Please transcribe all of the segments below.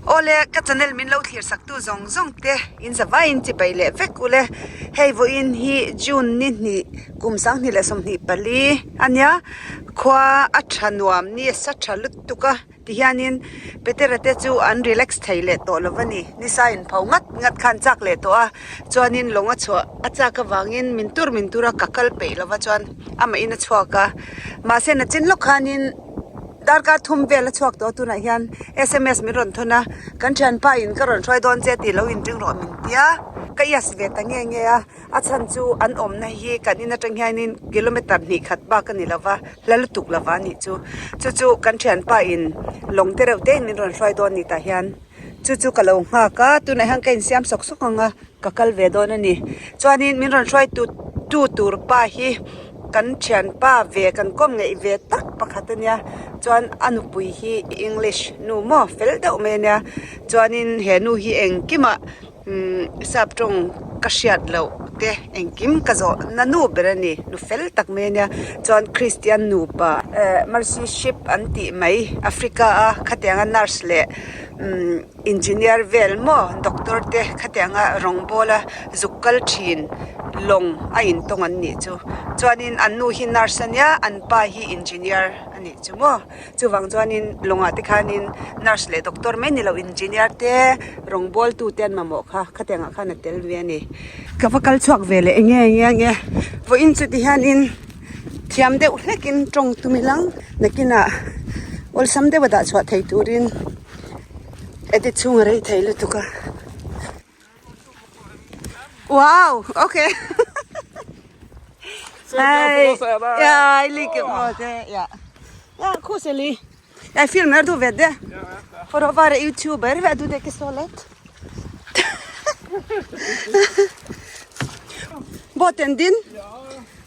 Awle ka channel min lo thlir sak tu zawng zawng te in zavai in chibai leh vek ule hei vawiin hi June ni hnih kum sanghnih leh 24 ania khua a tha nuam ni a sa tha lutuk a tihianin Petera te chu an relax thei leh tawh lo a ni nisa in pho ngat ngat khan chak leh tawh a chuanin lawng a chhuah a chak avangin min tur min tur a ka kal peih lo va chuan amah in a chhuak a mahse nachin lawk khanin. Darkar thum vel a chhuak tawh a tunah hian sms min rawn thawn a, kan thianpa in ka rawn hruai dawn che tih lo inring rawh min ti a, ka yes ve ta nge nge a, a chhan chu an awmna hi kan in atang hianin kilometer hnih khat bak a ni lo va, hla lutuk lo va a nih chu, chu chu kan thianpa in lawng te reuh te in min rawn hruai dawn ni tah hian. Chu chu ka lo nghak a, tunah hian ka insiam sawk sawk ang a, ka kal ve dawn a ni. Chuanin min rawn hruai tu tu tur pa hi kan thianpa ve kan kawm ngeih ve tak pakhat a nia, chuan a nupui hi English nu maw fel deuh mai a nia, chuanin he nu hi engkimah umm sap tawng ka hriat loh te engkim ka zawh na nu ber a ni, nu fel tak mai a nia, chuan Christian nupa eh mercy ship an tih mai Africa a khatianga nurse leh umm engineer vel maw doctor te khatianga rawngbawl a zuk kal thin lawng a intawng an nih chu chuanin an nu hi nurse a nia an pa hi engineer a nih chu maw. Chuvang chuanin lawngah te khanin nurse leh doctor mai ni lo engineer te rawngbawltu te an mamawh kha khatiangah khan a tel ve a ni. Ka va kal chhuak ve leh nge nge nge vawiin chu ti hianin thiam deuh hlekin tawng tum ilang nakinah awlsam deuha dah chhuah thei turin edit chhung a rei thei lutuk a. Wow, okay. Hei, ja, i like måte, ja. Ja, koselig. Jeg filmer, du vet det. For å være YouTuber, vet du det er ikke så lett. Båten din?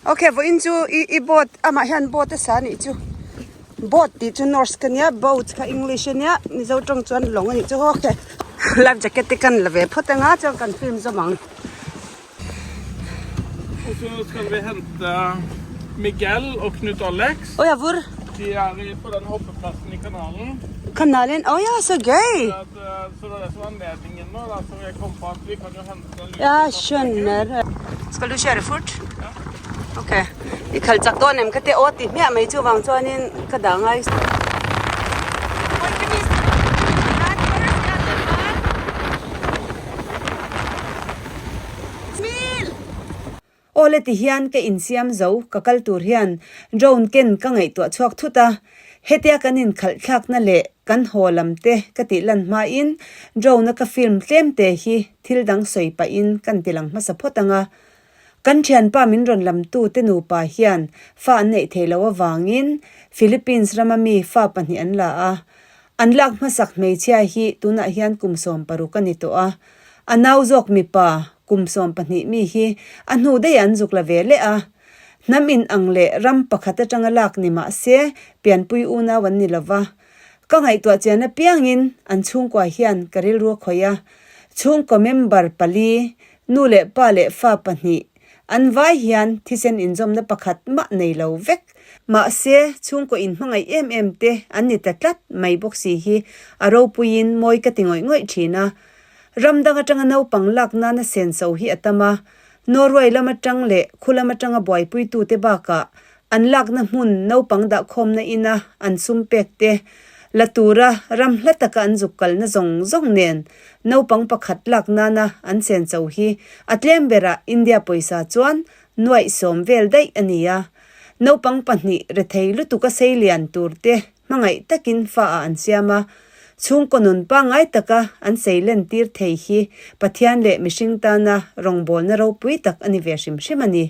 Ok, vawiin chu i i boat amah hian boat a sa anih chu. Boat tih chu Norse ka nia, boat kha English a nia, Mizo tawng chuan lawng a nih chu ok. Life jacket te kan la ve phawt anga chuan kan film zawm ang. Og så skal vi hente Miguel og Knut Alex. Oi, ja, hvor? De er på den hoppeplassen i kanalen. Kanalen? Å ja, så gøy! Så, at, eh, så det er det som er anledningen nå, da, som jeg kom på at vi kan jo hente en liten Ja, skjønner. Skal du kjøre fort? Ja. Ok. I khalh chak dawn em ka ti aw ti hmiah mai chuvang chuanin ka dah ngai. Awle ti hian ka insiam zo ka kal tur hian drone ken ka ngaihtuah chhuak thut a, hetia kan inkhalh thlakna leh kan haw lam te ka tih lan hmain drone a ka film tlem te hi thil dang sawi pahin kan ti lang hmasa phawt ang a. Kan thianpa min rawn lamtu te nupa hian fa an neih thei loh avangin Philippines rama mi fa pahnih an la a, an lak hmasak hmeichhia hi tunah hian kum 16 a ni tawh a, A nau zawk mipa, kum 12 mi hi a hnu daih an zuk la ve leh a. Hnam in ang leh ram pakhat atanga lak ni mah se pianpui unau an ni lova. Ka ngaihtuah chian apiangin an chhungkua hian ka rilru a khawih a. Chhungkaw member pali, nu leh pa leh fa pahnih, an vai hian thisen inzawmna pakhat mah nei lo vek. Mahse, chhungkaw inhmangaih em em te an ni ta tlat mai bawk si hi a ropuiin mawi ka ti ngawih ngawih thin a. Ram dang atanga naupang lak nana senso hi a tam a, Norway lam atang leh khu lam atanga buaipuitute bakah an lakna hmun naupang dahkhawmna ina an sum pek te la tura ram hla taka an zuk kalna zawng zawng nen naupang pakhat lak nana an senso hi a tlem berah India pawisa chuan nuaih sawm vel daih a ni a. Naupang pahnih rethei lutuka seilian turte Hmangaih takin fa ah an siam a, chhungkaw nun pangngai taka an sei len tir thei hi Pathian leh mihring tana rawngbawlna ropui tak a ni ve hrim hrim a ni.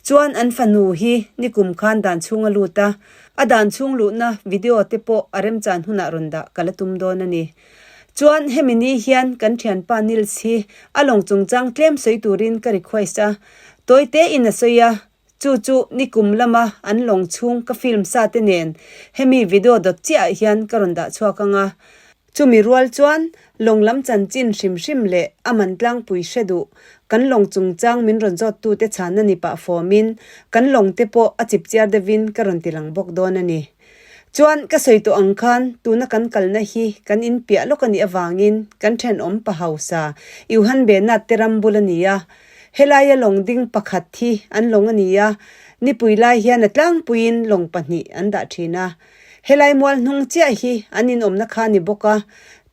Chuan an fanu hi nikum khan dan chhung a lut a, a dan chhung luhna video te pawh a remchan hunah rawn dah ka la tum dawn a ni. Chuan hemi ni hian kan thianpa Nils hi a lawng chungchang tlem sawi turin ka request a, tawi tein a sawi a, Chu chu nikum lama an lawng chhung ka film sa te nen hemi video dawt chiah ah hian ka rawn dah chhuak ang a. Chumi rual chuan lawng lam chanchin hrim hrim leh a man tlangpui hre duh kan lawng chungchang min rawn zawt tu te chhanna ni pah fawmin kan lawng te pawh a chip chiar deuhin ka rawn ti lang bawk dawn a ni. Chuan ka sawi tawh ang khan tuna kan kalna hi kan in piah lawk a nih avangin kan thenawm pa hausa Johan Benat te ram bul a ni a. Helaia lawng ding pakhat hi an lawng a ni a, nipui lai hian a tlangpuiin lawng pahnih an dah thin a. Helai mual hnung chiah hi an inawmna kha a ni bawk a,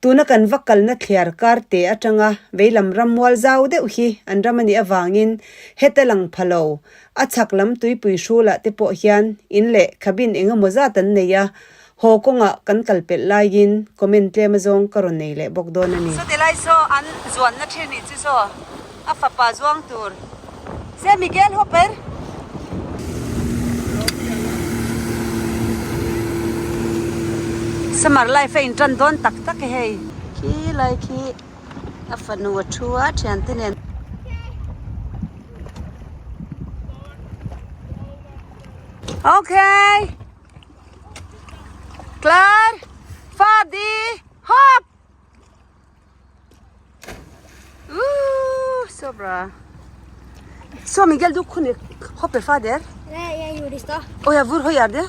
tuna kan va kalna thliar kar te atanga veilam ram mual zau deuh hi an ram a nih avangin heta lang pha lo A chhak lam tuipui hrulah te pawh hian in leh cabin eng emaw zat an nei a, haw kawngah kan kal pelh laiin comment tlem azawng ka rawn nei leh bawk dawn a ni. Saw tilai saw an zuanna thin nih chu saw a fapa zuang tur se Miguel Hopper. Summer life a intan dawn tak tak e hei. Khi lai khi. A fanu a thu a thiante nen. Okay. Klar. Fadi. Hop. Ooh, så bra. Så Miguel, du kunne hoppe fader. Nej, jag gjorde i stad. Å ja, hvor høy er det?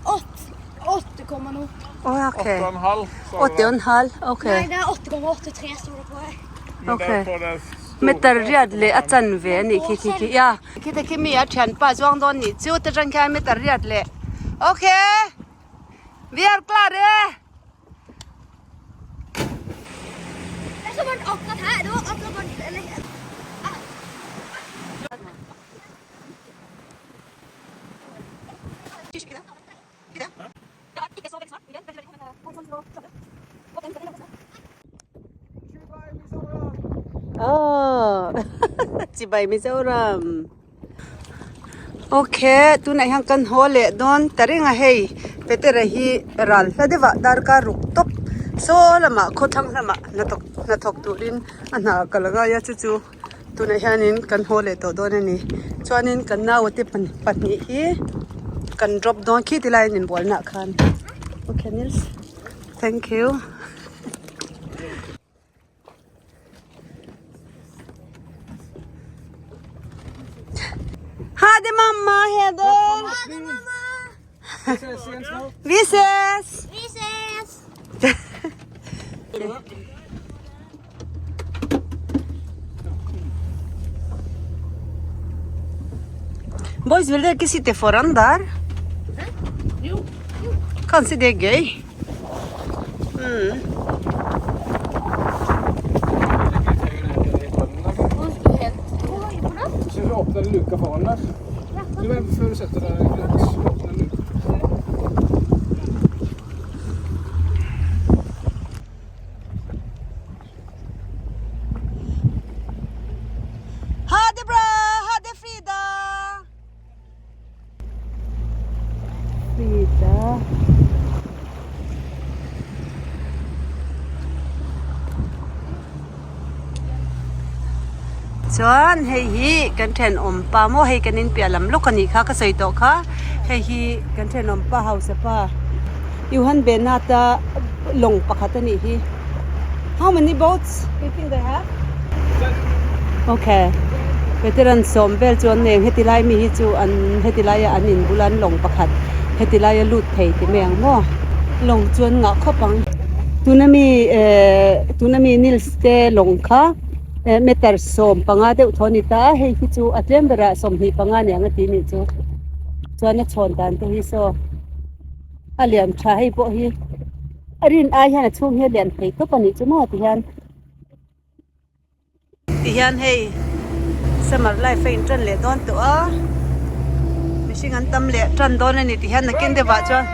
Åt, 8,0. Å ja, ok. 8,5 sa Åtte og en halv, ok. Nej, det är 8,83 står det på här. Men Ok. det er på det store Meter riat leh a chanve a nih khi khi khi ya. Khita khi mi a thianpa chuang dawn nih chu ta tang khian meter riat leh ok vi er klare. Det er så varmt akkurat her. Det var akkurat varmt. Eller, Aw chibai Mizoram ok tunah hian kan haw leh dawn ta reng a hei Petera hi ral hla deuh ah darkar ruk tawp saw lamah khawthlang lamah hnathawk hnathawk turin a hna kal a ngai a chu chu Tunah hianin kan haw leh tawh dawn a ni. Chuanin kan naute pahnih hi kan drop dawn khi ti laiin inbualnaah khan. Okay Nils. Thank you. Ha det mamma, hejdå! Ha det mamma! Vi ses! Vi ses! Boys, vil dere ikke sitte foran der? Jo. Kanskje det er gøy? Mm. Så vi åpner luka foran der. Du, men før du setter deg, så åpner luka. Ha det bra! Ha det Frida! Frida. Chuan hei hi kan thenawm pa maw hei kan inpiah lam lawk a nih kha ka sawi tawh kha hei hi kan thenawm pa hausa pa Johan Benata lawng pakhat a nih hi how many boats do you think they have okay veteran sawm vel chu an nei ang heti lai mi hi chu an heti laia an in bula an lawng pakhat heti laia lut thei ti mai ang maw lawng chu an ngah khawp ang tuna mi ehh tuna mi Nils te lawng kha. Meter 15 deuh thaw a ni ta a, hei hi chu a tlem berah 25 aniang a ti nih chu. Chuan a chhawn dan te hi saw a lian tha hei pawh hi a rin ai hian a chhung hi a lian thei tawp a nih chu maw ti hian. Ti hian hei summer life a intan leh dawn tawh a, mihring an tam leh tan dawn a ni ti hian nakin deuhah chuan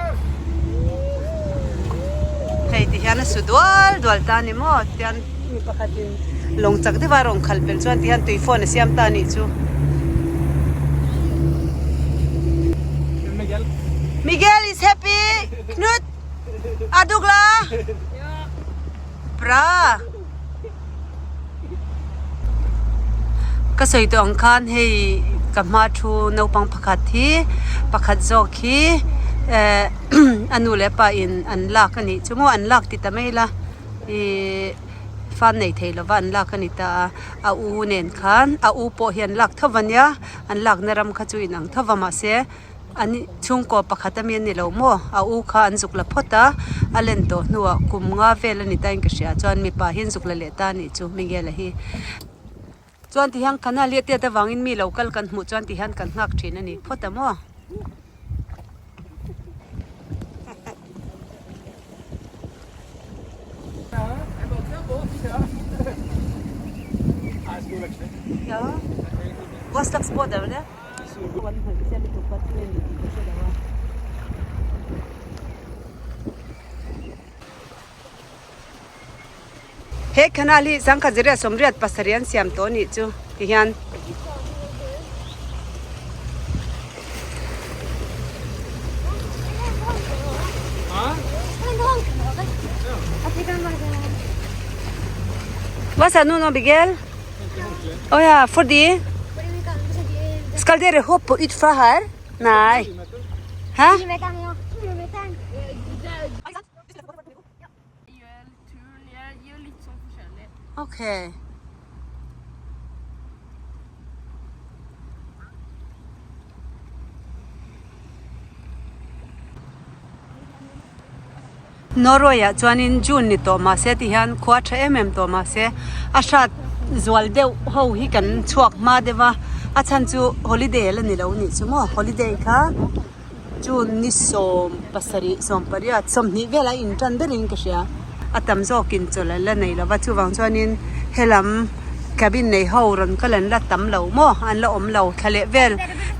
hei ti hian a su dual dual ta a ni maw tian. Mi pakhatin lawng chak deuh a rawn khalh pelh chuan tihian tui phone a siam ta a nih chu. Miguel is happy. Knut a duk la. Bra. Ka sawi tawh ang khan hei ka hma thu naupang pakhat hi pakhat zawk hi eh a nu leh a pa in an lak a nih chu maw an lak ti ta mai ila. Ihh fan nei thei lova an lak a ni ta a, a u nen khan a u pawh hi an lak tho va nia an lakna ram kha chu inang tho va mahse An chhungkaw pakhat ami a ni lo maw? A u kha an zuk la phawt a, a len tawh hnuah kum nga vel a ni ta in ka hria chuan mipa hi an zuk la leh ta a nih chu Miguel-a hi. Chuan ti hian canal hi a tiat avangin mi lo kal kan hmuh chuan ti hian kan nghak thin a ni phawt a maw? Hva slags båt er det? He canal hi sangkhat ziriat sawmriat pasarih an siam tawh a nih chu ti hian. Hva sa du nå Miguel? Å ja, fordi Skal dere hoppe utfra her? Nei. Hæ? Ok. Norway ah chuanin June ni tawh mahse ti hian khua tha em em tawh mahse a hrat zual deuh ho hi kan chhuak hma deuh a a chhan chu holiday la ni lo nih chu maw holiday kha June ni sawm pasarih sawm pariat sawmhnih velah in tan berin ka hria a tam zawkin chawlh an la nei lova chuvang chuanin helam cabin nei ho rawn kal an la tam lo maw an la awm lo thla leh vel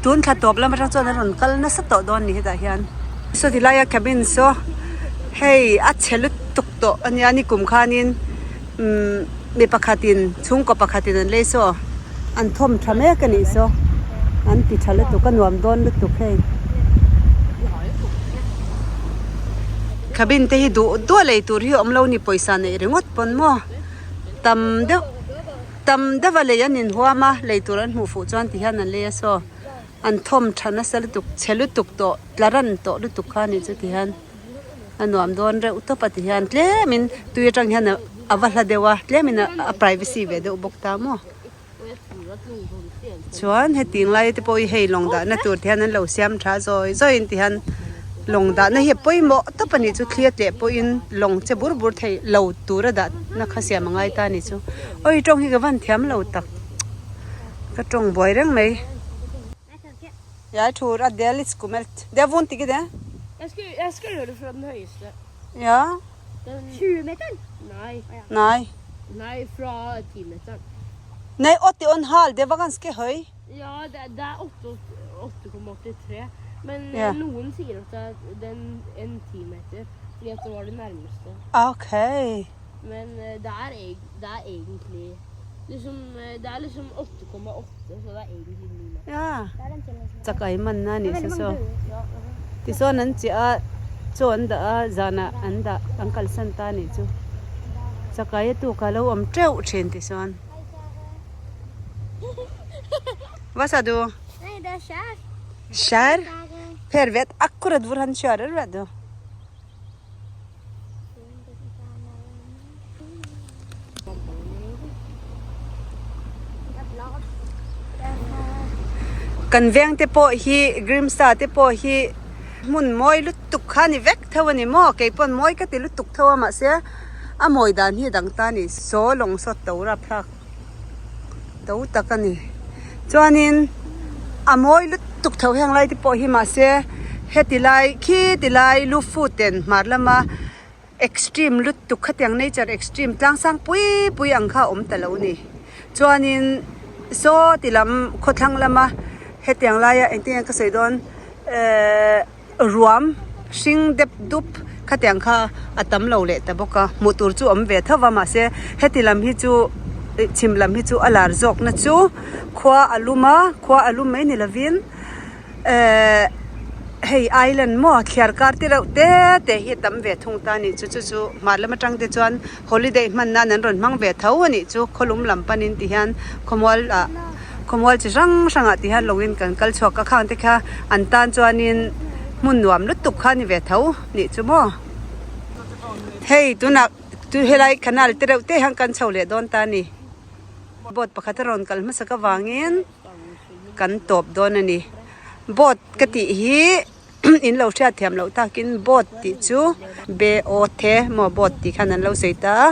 tun thla tawp lam atang chuan an rawn kal nasa tawh dawn a ni hetah hian saw ti laia cabin saw hei a chhe lutuk tawh a nia nikum khanin umm mi pakhatin chhungkaw pakhatin an lei saw an thawm tha mek a nih saw an ti tha lutuk a nuam dawn lutuk hei cabin te hi duh duah lei tur hi awm lo ni pawisa neih ringawt pawn maw tam deuh tam deuh a lei an inhuam a lei tur an hmuh fuh chuan ti hian an lei a saw an thawm tha nasa lutuk chhe lutuk tawh tla ran tawh lutuk kha a nih chu ti hian. A nuam dawn reuh tawp a ti hian tlemin tui atang hian a va hla deuh a tlemin a privacy ve deuh bawk ta maw chuan hetiang lai te pawh hi hei lawng dahna tur te hian an lo siam tha zawi zawiin ti hian lawng dahna hi a pawimawh tawp a nih chu thli a tleh pawhin lawng che bur bur thei lo tura dahna kha siam a ngai ta a nih chu awi tawng hi ka van thiam lo tak ka tawng buai reng mai. Jeg tror at det er litt skummelt. Det er vondt, ikke det? Jeg skal, jeg skal gjøre det fra den høyeste. Ja. Den, 20-meteren? nei, Nei. nei, fra timeteren. Nei, 80,5. Det var ganske høy. Ja, det, det er 8 8,83. Men eh, Ja. noen sier at det er den, en timeter, fordi at det var det nærmeste. Ok. Men eh, det er, eg, det er egentlig liksom, eh, Det er liksom 8,8, så det er egentlig 9 meter. Ja. Det er den challengen. Chakai man na ni Det er chu veldig saw. mange bøer. Tichuan an chiah a chaw an dah a zanah an dah an kalsan ta anih chu. Chakai a tuk a lo awm teuh thin tichuan. Hva sa du? Nei, det er skjær. Skjær? Der, eh, Per vet akkurat hvor han kjører, vet du. Kan veng te pawh hi Grimsa te pawh hi hmun mawi lutuk kha a ni vek tho a ni maw keipawn mawi ka ti lutuk tho a mahse a mawi dan hi a dang ta a ni saw lawng saw to rapthlak to tak a ni chuanin a mawi lutuk tho heng lai te pawh hi mahse heti lai khi ti lai lufoten hmar lama. Extreme lutuk khatiang nature extreme tlang sang pui pui ang kha a awm ta lo ni. Chuanin saw ti lam khawthlang lama hetiang laia engtin nge ka sawi dawn ehh ruam hring dep dup khatiang kha a tam lo leh ta bawk a hmuh tur chu a awm ve tho va mahse heti lam hi chu chhim lam hi chu a lar zawkna chu khua a lum a khua a lum mai ni lovin. Ehh hei island maw thliar kar te reuh te te hi a tam ve thung ta a nih chu chu chu hmar lam atang te chuan holiday hman nan an rawn hmang ve tho a nih chu khawlum lam panin ti hian khawmual ah khawmual chi hrang hrang ah ti hian lawngin kan kal chhuak a khang te kha an tan chuanin hmun nuam lutuk kha a ni ve tho nih chu maw hei tunah chu helai canal te reuh te hian kan chho leh dawn ta a ni boat pakhat a rawn kal hmasak avangin. Kan tawp dawn a ni. Boat ka tih hi in lo hriat thiam loh takin boat tih chu B O T maw boat tih khan an lo sawi ta a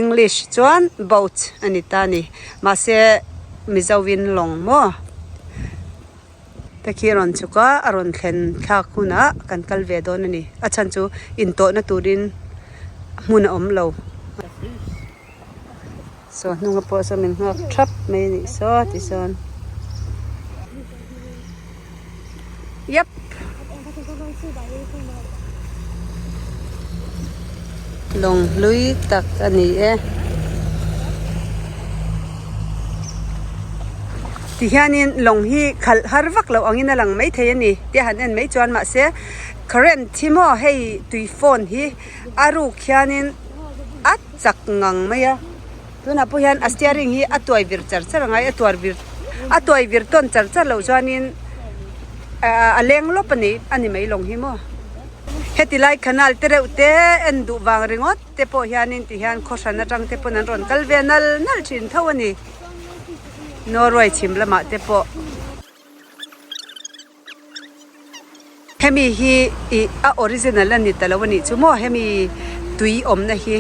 English chuan boat a ni ta a ni mahse Mizo in lawng maw te khi a rawn chhuk a a rawn thlen thlak hunah kan kal ve dawn a ni a chhan chu intawhna turin hmun a awm lo. Saw hnunga pawh saw min nghak thap mai a nih saw tichuan yep lawng hlui tak a ni e tihianin lawng hi khalh har vak loh angin a lang maithei a ni tia han en mai chuan mahse current hi maw hei tui phone hi a ruk hianin a. chak ngang mai a tunah pawh hian a steering hi a tuai vir char char angai a tuar vir a tuai vir tawn char char loh chuanin ahh a leng lawp a ni a ni mai lawng hi maw heti lai canal te reuh te en duh vang ringawt te pawh hianin ti hian khaw hran atang te pawn an rawn kal ve nal nal thin tho a ni Norway chhim lamah te pawh. Hemi hi ih a original a ni ta lo a nih chu maw hemi tui awmna hi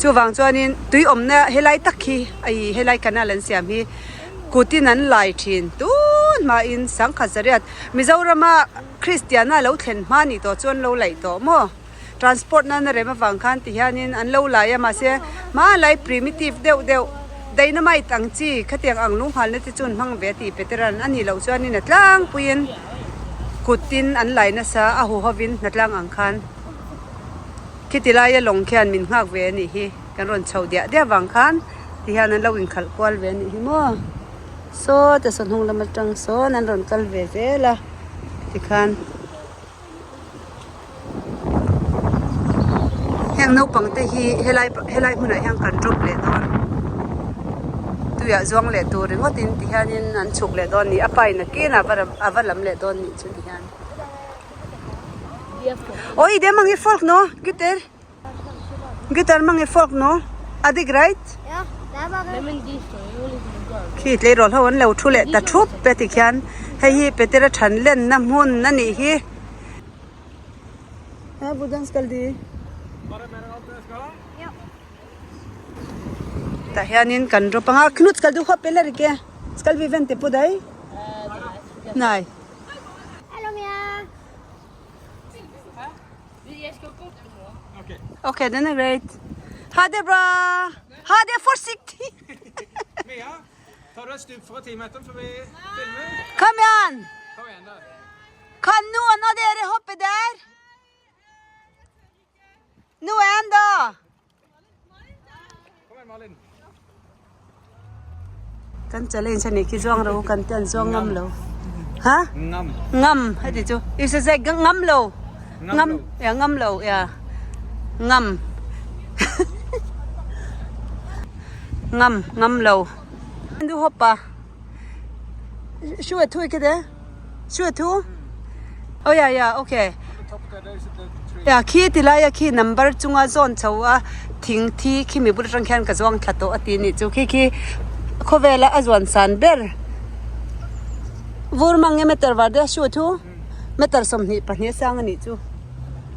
chuvang chuanin tui awmna helai tak hi ih helai canal an siam hi kutin an lai thin tun hmain sangkhat zariat Mizorama Kristiana lo thlen hma nih tawh chuan lo laih tawh maw. Transport nana rem avang khan ti hianin an lo lai a mahse hmalai primitive deuh deuh dynamite ang chi khatiang ang lunghalna te chu an hmang ve a tih Peteran a nih loh chuanin a tlangpuiin kutin an lai nasa a huhovin hnatlang ang khan khiti laia lawng khian min nghak ve a nih hi kan rawn chhoh diah diah vang khan ti hian an lo inkhalh kual ve a nih hi maw saw te saw hnung lam atang sawn an rawn kal ve zel a tikhan. Heng naupang te hi helai helai hmunah hian kan drop leh dawn tuiah zuang leh tur ringawt in ti hian in an chhuk leh dawn a ni a pa in a kin a a va lam leh dawn nih chu ti hian awi dem ang i fork no guitar guitar mang i fork no a dik right khi tleirawl ho an lo thu leh ta thup e tikhian hei hi Petera than lenna hmun a nih hi. Tah hianin kan drop anga Knut skal du hawp ela rike skal vi vente pawh daih nai. Ok den er greit. Ha det bra! Ha det forsiktig! Mia, tar du et stup fra timeteren før vi filmer? Kom igjen! Kom igjen, da. Kan noen av dere hoppe der? Noen, da? Kom igjen, Malin. Kan challenge a nih khi zuang ro kan ti an zuang ngam lo. Ha? Ngam. Ngam heti chu. I se zai ngam lo. Ngam ya ngam lo ya. Ngam. Ngam ngam lo. Du hoppa. Sure thu ke de? Sure thu? Oh ya ya okay. Ya khi ti lai a khi number chunga zawn chho a thing thi khi mi bul atang khian ka zuang thla tawh a ti nih chu khi khi khawvela a zuan san ber vur mang nge meter var de sure thu meter 22 a sang a nih chu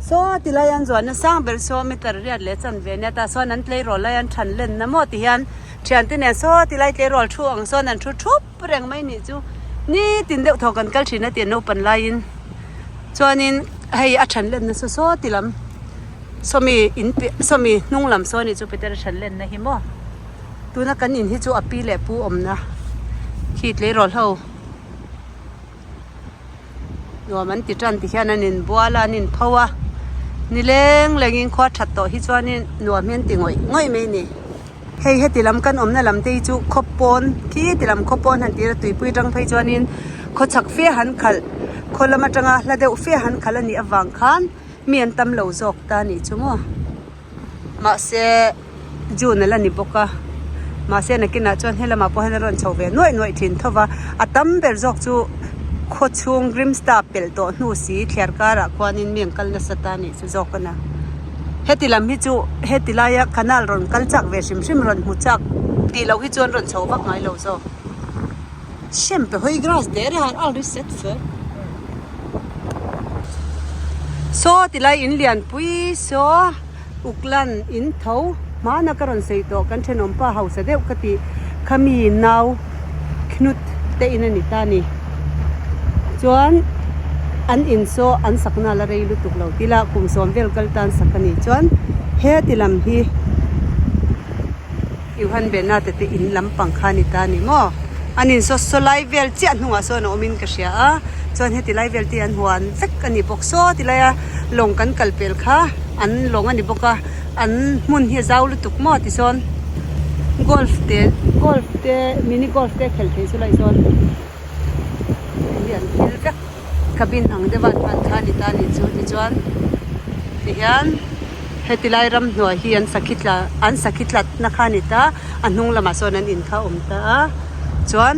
saw ti lai an zuan a sang ber saw meter riat leh chan ve ania tah sawn an tleirawl lai an than len na maw ti hian Thiante nen saw ti lai tleirawl thu ang sawn an thu thup reng mai nih chu nitin deuh thaw kan kal thin a ti an naupan laiin chuanin hei a then lenna saw saw ti lam sawmi in piah sawmi hnung lam saw nih chu Peter a then lenna hi maw tuna kan in hi chu a pi leh pu awmna khi tleirawl ho nuam an ti tan ti hian an inbual a an inpho a nileng lengin khua that tawh hi chuanin nuam hi an ti ngawih ngawih mai a ni hei heti lam kan awmna lam te hi chu khaw pawn khi ti lam khaw pawn han tir a tuipui atang phei chuanin khaw chhak fe han khalh khaw lam atanga hla deuh fe han khalh a nih avang khan mi an tam lo zawk ta a nih chu maw. Mahse June a la ni bawk a mahse nakinah chuan helamah pawh hian a rawn chho ve nuaih nuaih thin tho va a tam ber zawk chu khaw chhung Grimsta pelh tawh hnu si thliar karah khuanin mi an kal nasa ta nih chu zawk a na heti lam hi chu heti laia canal rawn kal chak ve hrim hrim rawn hmu chak tih loh hi chuan rawn chho vak ngai lo zawk. Hriam pe hawi grass der a har already set fur. Saw tilai in lianpui saw Uklan in tho hmana ka rawn sawi tawh kan thenawm pa hausa deuh ka tih khami nau Knut te in a ni ta ni. Chuan an in saw an sakna la rei lutuk lo tila kum sawm vel kal tan sak a ni. Chuan heti lam hi Johan Bernard te in lampang kha a ni ta ni maw? An in saw saw lai vel chiah hnungah sawn a awmin ka hria a, chuan heti lai vel te hi an huan vek a ni bawk. Saw ti laia lawng kan kal pel kha an lawng a ni bawk a, an hmun hi a zau lutuk maw tisawn golf te golf te mini golf te a khelh theih chu lai sawn hei hi an thil vek cabin ang deuh a an hman kha a ni ta a nih chu tichuan tihian heti lai ramhnuai hi an sakhi tla an sakhi tlat na kha a ni ta a hnung lamah sawn an in kha a awm ta a chuan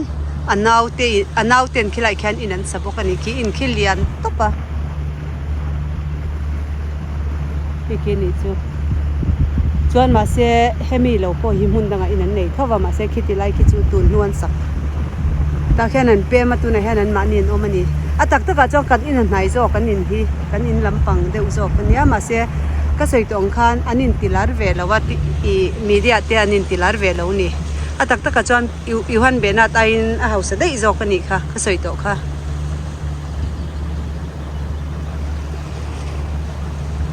a naute a naute an khilaiah khian in an sa bawk a ni khi in khi lian tawp a hei khi a nih chu chuan mahse hemi lo pawh hi hmun dangah in an nei tho va mahse khiti lai khi chu tun hnu an sak tah khian an pem a tunah hian an mahni an awm a ni a tak takah chuan kan in a hnai zawk an in hi kan in lampang deuh zawk a nia mahse ka sawi tawh ang khan an inti lar ve lo a ih media te an inti lar ve lo a ni a tak takah chuan Johan Bernard aiin a hausa daih zawk a nih kha ka sawi tawh kha.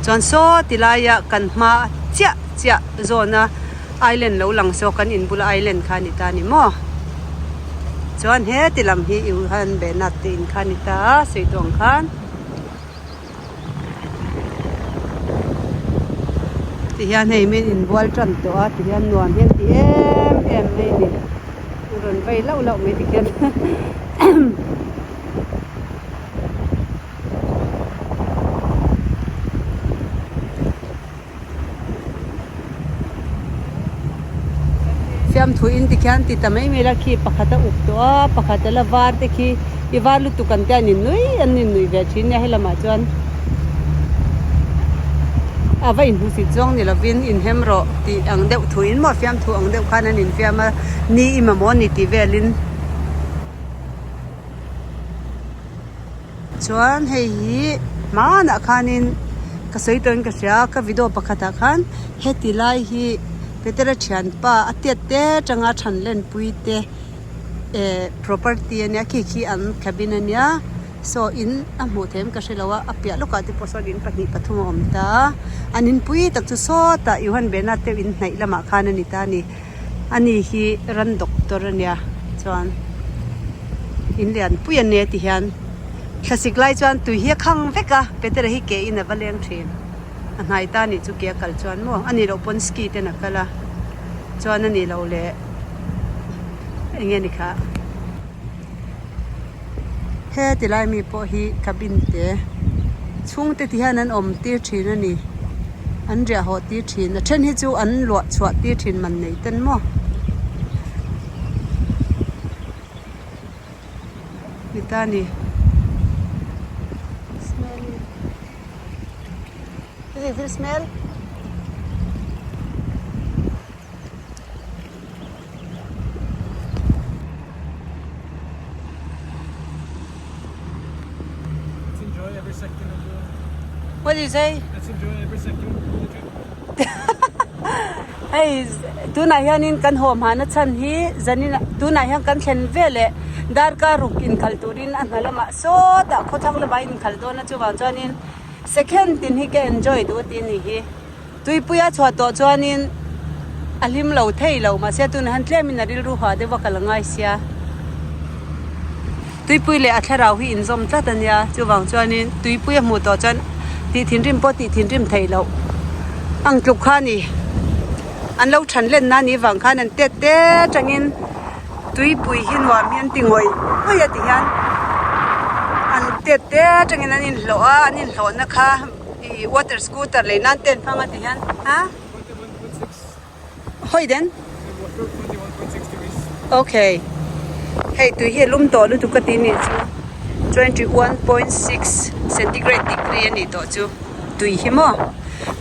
Chuan saw ti laia kan hma chiah chiah zawna island lo lang saw kan in bula island kha a ni ta a ni maw chuan heti lam hi Johan Bernard te in kha a ni ta a sawi tawh ang khan. Ti hian hei min inbual tan tawh a ti hian nuam hian ti em em mai a ni rawn vei lauh lauh mai ti khian. Fiamthu in tikhian ti ta mai mai la khi pakhat a up tawh a pakhat a la var te khi i var lutuk an te an innui an innui ve thin nia helamah chuan a va inhmusit zawng ni lovin inhem rawh tih ang deuh thu in maw fiamthu ang deuh khan an infiam a ni i mamawh a ni tih velin. Chuan hei hi hmanah khanin ka sawi tawhin ka hria ka video pakhatah khan heti lai hi Petera thianpa a tiat te atanga than lenpui te eh property ania khi khi an cabin ania saw in a hmuh theih em ka hrelo a a piah lawkah te pawh sawn in pahnih pathum a awm ta an inpui tak chu sawtah Johan Bernard te in hnaih lamah khan a ni ta a ni. Ani hi ran doctor ania chuan in lian pui a nia ti hian thlasik lai chuan tui hi a khang vek a Petera hi ke in a va leng thin a hnai ta anih chu ke a kal chuan maw ani loh pawn ski ten a kal a chuan ani loh leh eng nge ni kha heti lai mi pawh hi cabin te chhungte ti hian an awm tir thin a ni an riah haw tir thin a then hi chu an luah chhuah tir thin man nei ten maw ni ta a ni. Let's enjoy every second of the What do you say? Let's enjoy every second of the trip. Hei tunah hianin kan haw hmana chhan hi zanin tunah hian kan thlen veleh darkar ruk inkhalh turin a hna lamah sawtah khawthlang lamah a inkhalh dawn a chuvang chuanin second tin hi ka enjoy duh a ti a nih hi. Tuipuia chhuah tawh chuanin a hlim lo thei lo, mahse tunah hian tlemin a rilru hah deuh a kal a ngai sia. Tuipui leh a thlarau hi inzawm tlat a nia, chuvang chuanin tuipui a hmuh tawh chuan tih thinrim pawh tih thinrim theih loh ang tluk kha a ni. An lo than lenna a nih vang khan an tet te atangin tuipui hi nuam hi an ti ngawih ngawih a ti hian an tet te atangin an inhlawh a, an inhlawhna kha. Ih water scooter lei nan ten hmang a ti hian a hawi den okay hei tui hi a lum tawh lutuk ka ti nih chu 21.6 centigrade degree a nih tawh chu tui hi maw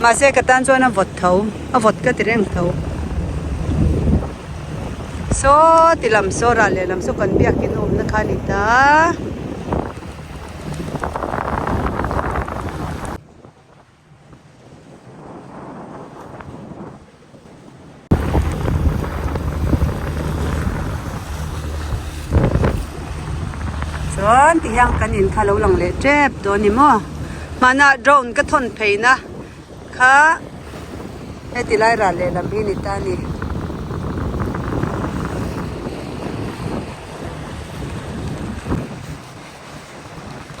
mahse ka tan chuan a vawt tho a vawt ka ti reng tho saw ti lam saw ral lehlam saw kan biakin awmna kha a ni ta. Chuan ti hian kan in kha lo lang leh tep dawn ni maw? Hmanah drone ka thawn pheina kha heti lai ral lehlam hi ni ta a ni.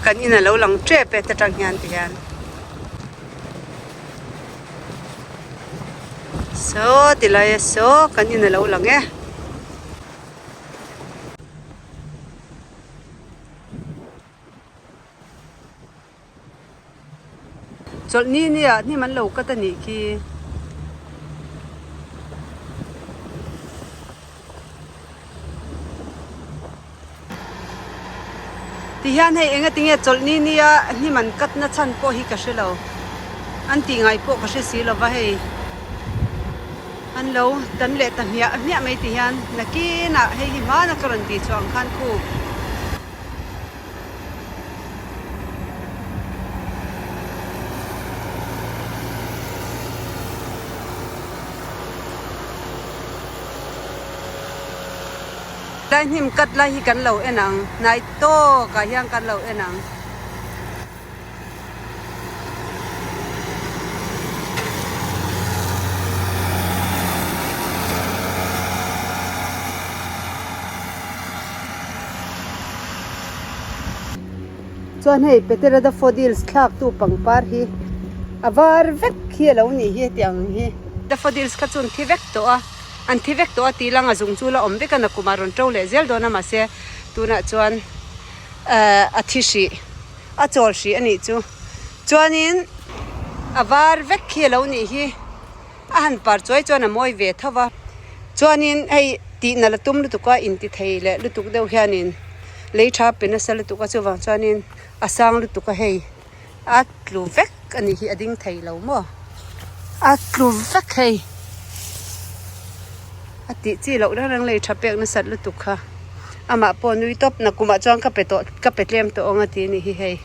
Kan in a lo lang tep e ta tang hian ti hian. Saw ti lai a saw kan in a lo lang e. Chawlhni nia hnim an lo cut a nih khi. Ti hian hei enga tinge chawlhni nia hnim an cut na chhan pawh hi ka hre lo. An tih ngai pawh ka hre si lova hei. An lo tan leh ta hmiah hmiah mai ti hian nakinah hei hi hmana ka rawn tih chhuah ang khan khu. Lai hnim cut lai hi kan lo en ang, hnai tawkah hian kan lo en ang. Chuan hei Petera daffodils thlaktu pangpar hi a var vek hi a lo nih hi heti ang hi. Daffodils kha chu an thi vek tawh a, an thi vek tawh a tih lang a zung chu la awm vek a nakumah rawn to leh zel dawn a mahse tunah chuan ehh a thi hrih a chawl hrih a nih chu. Chuanin a var vek hi a lo nih hi. A han par chuai chuan a mawi ve tho va, chuanin hei tihna la tum lutuk a inti thei leh lutuk deuh hianin lei tha pe nasa lutuk a chuvang chuanin a sang lutuk a hei a tlu vek a nih hi a ding thei lo maw a tlu vek hei a tih chi loh reng reng lei tha pek nasat lutuk kha amah pawh nui tawp na kumah chuan ka pe tawh ka pe tlem tawh ang a ti a nih hi hei.